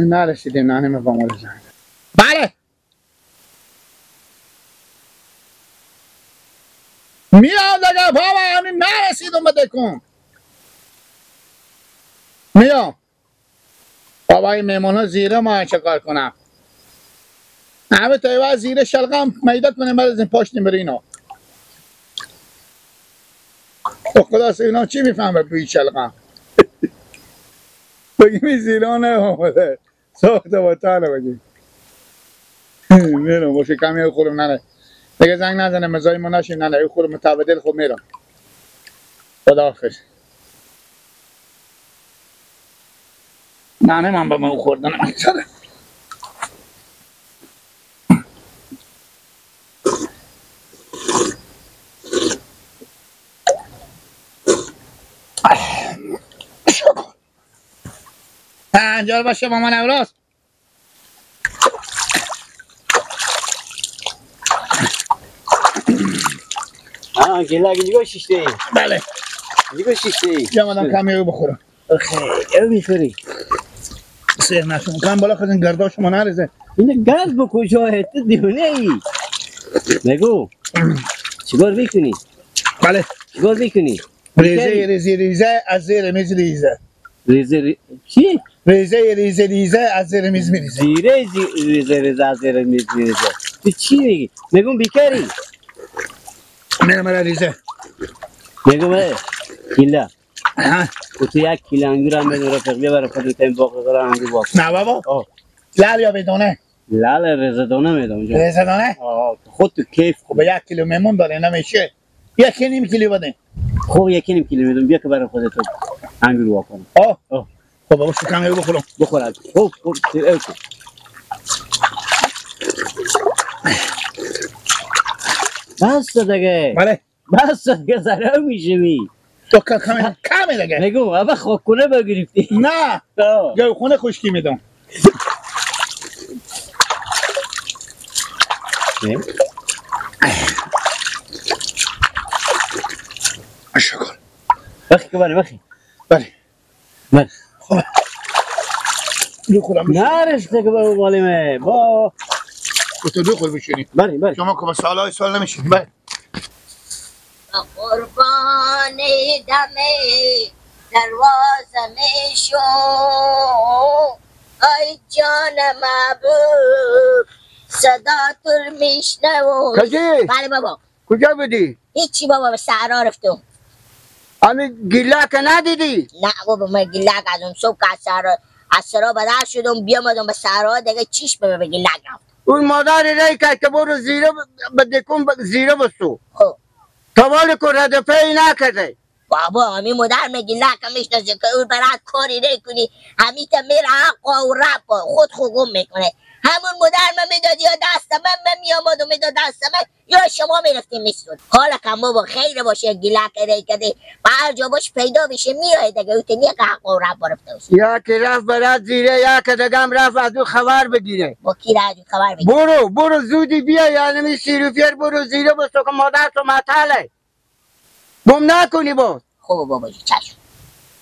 نرسیدیم نه نمیفهم زنگ. بله میام دیگه بابا، همین نرسیدم به دکون. میام بابا، این میمان ها زیره ما چه کار کنم؟ همه تا زیره شلغم میده کنیم بعد از این پاشتیم بره اینا. خدا اینا چی میفهمه بوی شلغم؟ بگیم زیره نه آمده ساخته با تنه بگیم میرم باشه کمی خورم. نه دیگه زنگ نزنه مزای ما نشیم. نه نه خورم متبادل خود میرم. خداحافظ. نه نه من با من خوردن من چرا انجار باشه با من امروز. آه گله اینجا شیشته ای. بله اینجا شیشته ای. یا مادام کمی رو بخورم. خیلی میخوری. سیر نشون کم بالا خودن گردا شما نریزه. این گرد به کجاه؟ تو دیوونه ای. بگو چیکار میکنی؟ بله چیکار میکنی؟ ریزه ریزه ریزه از زیر میز ریزه. ریزه چی؟ ریزه ریزه ریزه از زیر میز میریزه. زیره ریزه ریزه از زیر میز میریزه. تو چی میگی؟ میگم بیکاری. میرم ریزه. میگم کیلا. تو یک کیلو انگور هم بده رفیق بیا برای خودت این باغ رو انگور باغ. نه بابا. لال یا بدونه؟ لال ریزه دانه میدم. ریزه دانه؟ خود تو کیف. خب یک کیلو میمون داره نمیشه. 1.5 کیلو بده. خب 1.5 کیلو میدم بیا که برای خودت انگور وا کنم. آه. خب بابا شکم بخورم. بخور. خب خب بس دیگه. بله. بس دیگه ضرر میشه می. تو کم کم دیگه. نگو اول خاک کنه بگرفتی. نه. گاو خونه خشکی میدم. شکر. بخی که بله بخی. بله. بله. خب. بخورم. نرسته که برو بالیمه. با. تو بخور بشینی. بله بله. شما که سالهای سال نمیشینی. بله. قربان دم دروازه میشو ای جان محبوب صدا تو میشنوم. کجی؟ بله بابا. کجا بودی؟ هیچی بابا، به صحرا رفتم. همین گیله که ندیدی؟ نه بابا من گیله از اون صبح که از صحرا بدر شدم بیامدم به صحرا دیگه چیش به گیله رفت. اون مادر ری کرد که برو زیره به دکون زیره بسو. خب توال که رد پی نکرده. بابا همین مادر میگه لکه میشناسه که اون برات کاری نکنی همین تا میره حقا و رپا خود خوگم میکنه. همون مادر من میداد یا دست من من میامد و میداد دست من یا شما میرفتیم میسود. حالا که بابا خیر باشه گیلک ری کرده به هر جا باش پیدا بشه میای دیگه او تنیه که حقا و رپا رفته باشه. یا که رفت برات زیره یا که دیگه رفت از او خبر بگیره. با کی را از او خبر بگیره؟ برو برو زودی بیا یعنی می سیروفیر برو زیره بسو که مادر تو معطله. گم نکنی باز. خوب بابا چشم.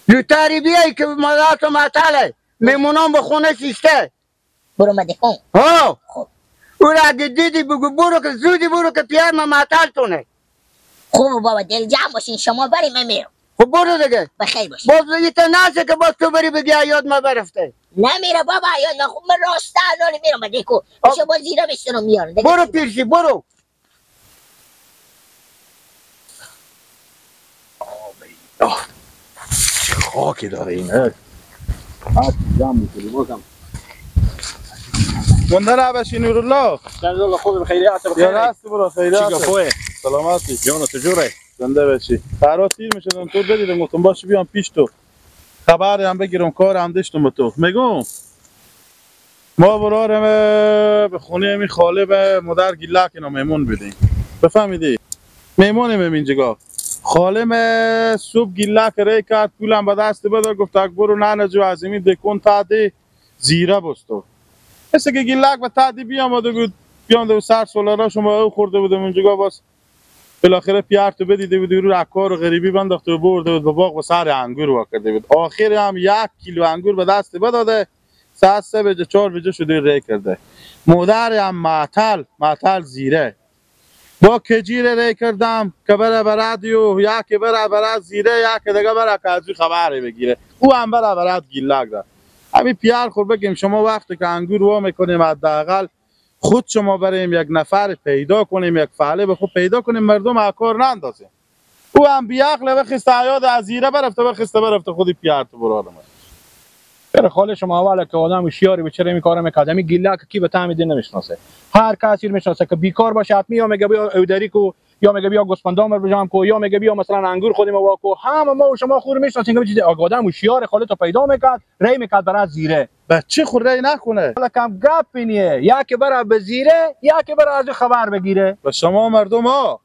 زودتری بیای که مادر تو معطله. میمونان به خونه شیشته. برو مدکون. ها. خب. او را اگه دیدی بگو برو که زودی برو که پیر ما معطل تونه. خوب بابا دل جمع باشین شما بری من میرم. خب برو دیگه. بخیر باشین. باز یه تا نشه که باز تو بری بگی یاد ما برفته. نمیره بابا یاد نه. خب من راسته الان میرم مدکون. شما زیرا بشتونم میارم. برو پیرشی برو. آه چه خاکی داره این. جمع میکنی بازم. مونده نباشی نورالله. الله خوب بخیریت بخیر. یا راست برو خیریت. چی گپوه؟ سلامتی. جان تو جوره؟ زنده باشی. فرا تیر میشدم تو بدیدم گفتم باشه بیام پیش تو. خبری هم بگیرم کار هم داشتم با تو. میگم ما برارم به خونه می خاله به مادر گیلک اینا میمون بدیم. بفهمیدی؟ میمونیم اینجا. خالم صبح گیلک ری کرد پولم به دست بده گفت اک برو نه جو از این دکون تا زیره بستو. مثل که گیلک به تعدی بیامده بود بیامده بود سر سولارا شما او خورده بودم اونجا باز بالاخره پیار تو بدیده بود رو عکار و غریبی بنداخته و برده بود به باغ و سر انگور وا کرده بود. آخر هم 1 کیلو انگور به دست بداده ساعت 3 بجه 4 بجه شده ری کرده. مادر هم معطل زیره. با کجیر ری کردم که بره برد یا که بره برد زیره یا که دیگه بره که از خبره بگیره. او هم بره برد گیلک ده. همین پیار خور بگیم شما وقتی که انگور وا میکنیم حداقل خود شما بریم یک نفر پیدا کنیم، یک فعله به خود پیدا کنیم، مردم اکار نندازیم. او هم بیعقل بخسته عیاد از زیره برفته بخسته برفته خودی پیار تو برادم. پر خاله شما اوله که آدم هوشیاری به چرا این کارو میکنه؟ می گیلک کی به طعم دین نمیشناسه. هر کسی میشناسه که بیکار باشه حتمی یا میگه بیا اودری کو، یا میگه بیا گوسفندام رو بجام کو، یا میگه بیا مثلا انگور خودیم وا کو. هم ما و شما خور میشناسیم که چیز آدم هوشیار خاله تو پیدا میکرد، ری میکرد برای زیره. بچه خور ری نکنه. حالا کم گپ اینیه، یا که برای به زیره یا که برای از خبر بگیره. و شما مردم ها